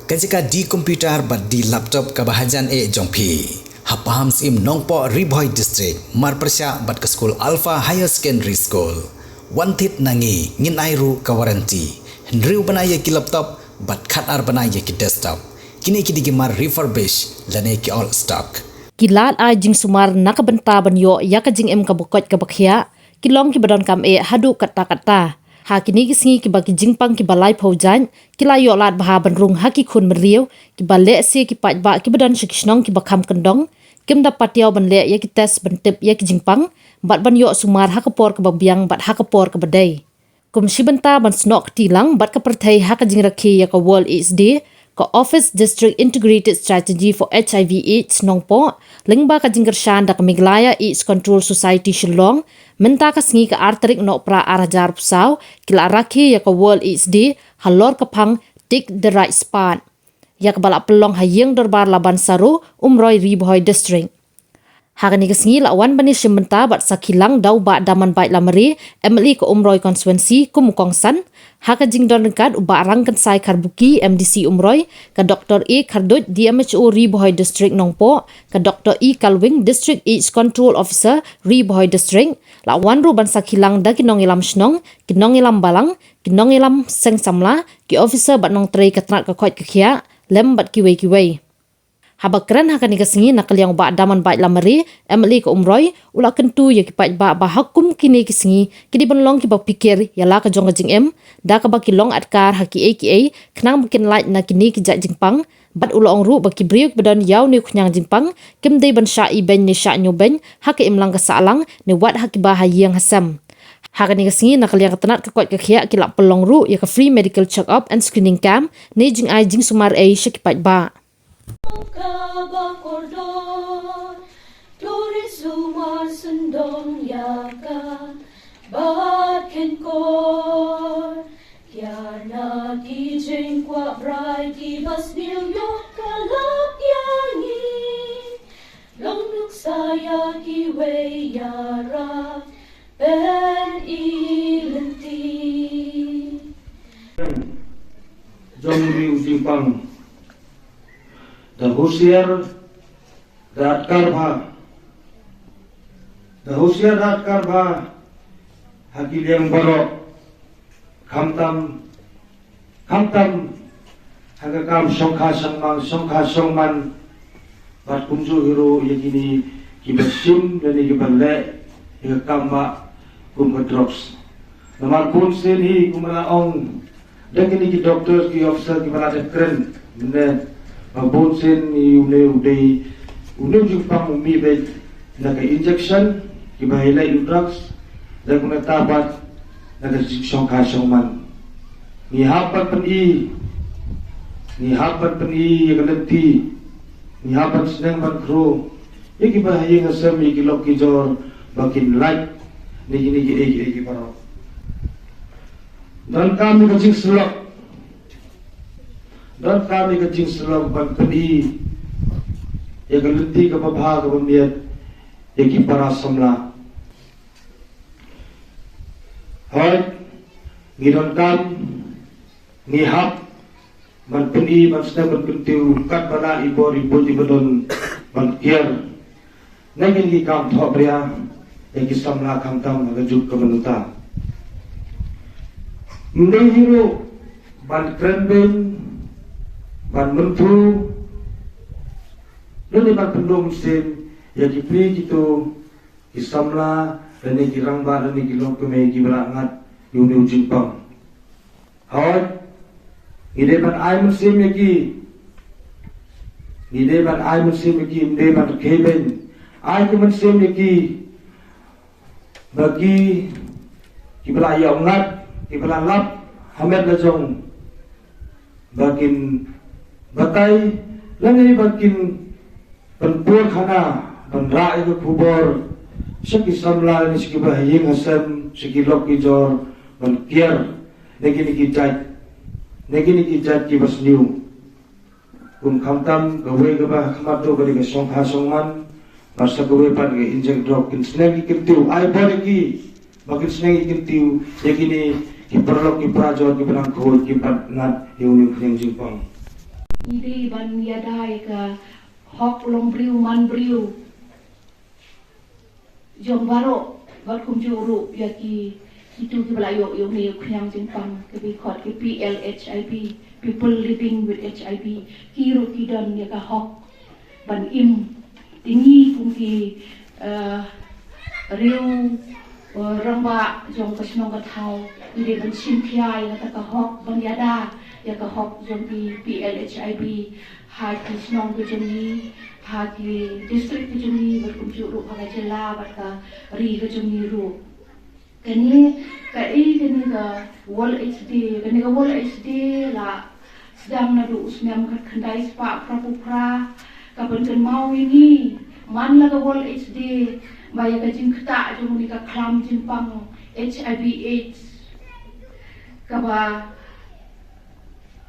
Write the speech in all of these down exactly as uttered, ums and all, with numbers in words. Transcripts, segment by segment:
Ka jaka de computer bad de laptop kaba hajan eh jong phi, ha Pahamsyiem Nongpoh, Ri Bhoi District, marpyrshah bad ka skul Alpha Higher Secondary School. Wan thied na ngi, ngin ai ruh ka warranty. Hynriew bnai ïa ki laptop bad khatar bnai ïa ki desktop. Kine ki dei ki mar refurbish lane ki old stock. Ki lad ai jingsumar na ka bynta ban ïoh ïa ka jingim kaba koit kaba khiah, ki long kiba donkam eh haduh katta katta. Ha kine ki sngi kiba ki jingpang kiba laiphew jait ki la ïoh lad bha ban rung ha ki khun bynriew kiba lehse ki paidbah kiba don sha ki shnong kiba kham kyndong kim da patiaw ban leh ïa ki test ban tip ïa ki jingpang bad ban ïoh sumar ha ka por kaba biang bad ha ka por kaba dei. Kum shi bynta ban snoh kti lang bad ka pyrthei ha ka jingrakhe ïa ka World AIDS Day, ka Office District Integrated Strategy for HIV AIDS Nongpoh, lyngba ka jingkyrshan da ka Meghalaya AIDS Control Society Shillong, mynta ka sngi ka ar tarik Nohprah ar hajar arphew saw, ki la rakhe ïa ka World AIDS Day halor ka phang Take the Right Spot, ïa kaba la pynlong ha Ïing Dorbar Laban Saro, Umroi, Ri Bhoi District. Ha kane ka sngi la wan ban ïashim bynta bad sakhi lang da u Bah Damanbait Lamare, M L A ka Umroi Constituency, kum u kongsan. Ha ka jingdon ryngkat u Bah Rangkynsai Kharbuki, M D C Umroi, ka Doctor A Kharduit, D M H O Ri Bhoi District Nongpoh, ka Doctor E Kalwing, District AIDS Control Officer, Ri Bhoi District. La wan ruh ban sakhi lang da ki nongïalam shnong, ki nongïalam balang, ki nongïalam seng samla, ki officer bad nongtrei ka tnat ka koit ka khiah, lem bad kiwei kiwei. Haba kren ha kane ka sngi na ka liang u Bah Damanbait Lamare, M L A ka Umroi, u la kyntu ïa ki paidbah ba ha kum kine ki sngi ki dei ban long kiba phikir ïa la ka jong ka jingim da kaba ki long atkar ha kiei kiei khnang ba kin lait na kine ki jait jingpang. Bad u la ong ruh ba ki briew kiba don ïa une u khñiang jingpang kim dei ban shah ibeiñ ne shah ñiewbeiñ ha ka imlang ka sahlang ne wat ha kiba ha ïing ha sem. Ha kane ka sngi na ka liang ka tnat ka koit ka khiah ki la pynlong ruh ïa ka free medical check up and screening camp ne jingai jingsumar ei sha ki paidbah. Ka ba kordor, to ri sumar sngewdon ïa ka, bad khein kor, kiar na ki jingkwah brai kiba sniew ïoh ka lap ïa ngi. Long nuksa ïa kiwei ïarap, pyni lynti. Jong ri u jingpang. Da husiar, da atkar bha. Da husiar, da atkar bha ha ki liang baroh. Khamtam, khamtam ha ka kam shongkha shongman, shongkha shongman. Bad kumjuh hi ruh ïa kine kiba shim lane kiba leh ïa ka kam ba kum ka drugs. Namar bunsien hi kumba la ong da kine ki doctor ki officer kiba la dep kren mynne ba bunsien hi une u dei une u jingpang u mih beit na ka injection kiba ïaleh ïa u drugs, da kumta pat na ka jingshongkha shongman. Ngi hap ban pyni, ngi hap ban pyni ïa ka lynti, ngi hap ban sneng ban khru ïa kiba ha ïing ha sem, ïa ki lok ki jor ba kin lait na kine kiei kiei baroh. Donkam ïa ka jingsyllok, donkam ïa ka jingsyllok ban pyni ïa ka lynti kaba bha kaba miat ïa ki para samla. Hooid, ngi donkam, ngi hap ban pyni, ban sneng ban kyntiew katba lah i bor i buit iba don ban kiar na kine ki kam thohbria ïa ki samla khamtam ha ka juk ka mynta. Ym dei hi ruh ban kren beiñ, ban mynthu lane ban pynduh mynsiem ïa ki pli ki tu ki samla lane ki rangbah lane ki lok kmie kiba la ngat ïa une u jingpang. Hooid, ngi dei ban ai mynsiem ïa ki, ngi dei ban ai mynsiem ïa ki, ym dei ban kheiñ beiñ. Ai ki mynsiem ïa ki ba ki kiba la ïoh ngat, kiba la lap ha met la jong, ba kin batai lane ba kin pynpur khana ban rah ïa ka khubor sha ki samla lane sha kiba ha ïing ha sem, sha ki lok ki jor ban kiar na kine ki jait, na kine ki jait kiba sniew. Kum khamtam kawei kaba ha khmat ruh ka dei ka shongkha shongman, bad sa kawei pat ka injek drok, kin sneng ki kyntiew, ai bor ïa ki ba kin sneng ki kyntiew ïa kine ki paralok ki parajor kiba nang khuid kiba ngat ïa une u khñiang jingpang. Ngi dei ban ïada ïa ka hok long briew man briew jong baroh, bad kumjuh ruh ïa ki, kitu kiba la ïoh ïa une u khñiang jingpang, kiba khot ki P L H I V, people living with H I V, ki ruh ki don ïa ka hok ban im. Te ngi kum ki, eh, riew, eh, rangbah jong ka shnong ka thaw, ngi dei ban shim khia ïa kata ka hok ban ïada ïa ka hok jong ki P L H I V ha ki shnong ka jong ngi, ha ki district ka jong ngi, bad kumjuh ruh ha ka jylla bad ka ri ka jong ngi ruh. Kane, kaei kane ka World AIDS Day? Kane ka World AIDS Day la sdang naduh u snem khatkhyndai spah phraphew phra. Ka pynkynmaw ïa ngi man la ka World AIDS Day ba ïa ka jingktah jong une ka khlam jingpang H I V AIDS, kaba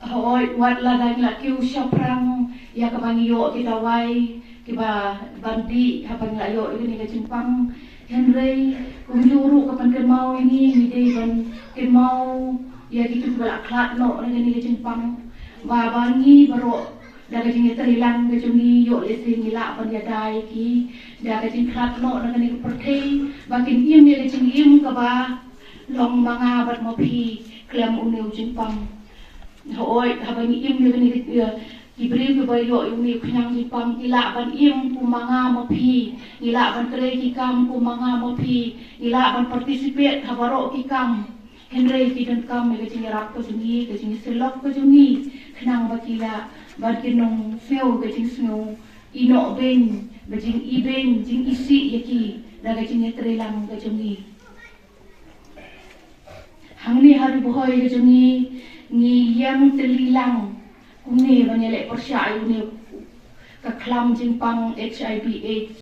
hooid, wat la dang la kiew shaphrang ïa kaba ngi ïoh ki dawai kiba ban dih haba ngi la ïoh ïa kane ka jingpang. Hynrei kumjuh ruh ka pynkynmaw ïa ngi, ngi dei ban kynmaw ïa kitu kiba la khlad noh na kane ka jingpang, ba ba ngi baroh da ka jingïatreilang ka jong ngi, ïoh lehse ngi lah ban ïada ïa ki da ka jingkhlad noh na kane ka pyrthei, ba kin im ïa ka jingim kaba long ma nga bad ma phi khlem une u jingpang. Hooid, haba ngi im ïa kane ka, ïa ki briew kiba ïoh ïa une u khñiang jingpang, ki lah ban im kum ma nga ma phi, ngi lah ban trei ki kam kum ma nga ma phi, ngi lah ban participate ha baroh ki kam. Hynrei ki donkam ïa ka jingïarap ka jong ngi, ka jingïasyllok ka jong ngi, khnang ba ki lah ban kynnong sngew ka jingsngew ïehnoh beiñ, ba jingibeiñ, jingisih ïa ki da ka jingïatreilang ka jong ngi. Hangne ha Ri Bhoi ka jong ngi, ngi ïeng tylli lang kumne ban ïaleh pyrshah ïa une ka khlam jingpang H I V AIDS.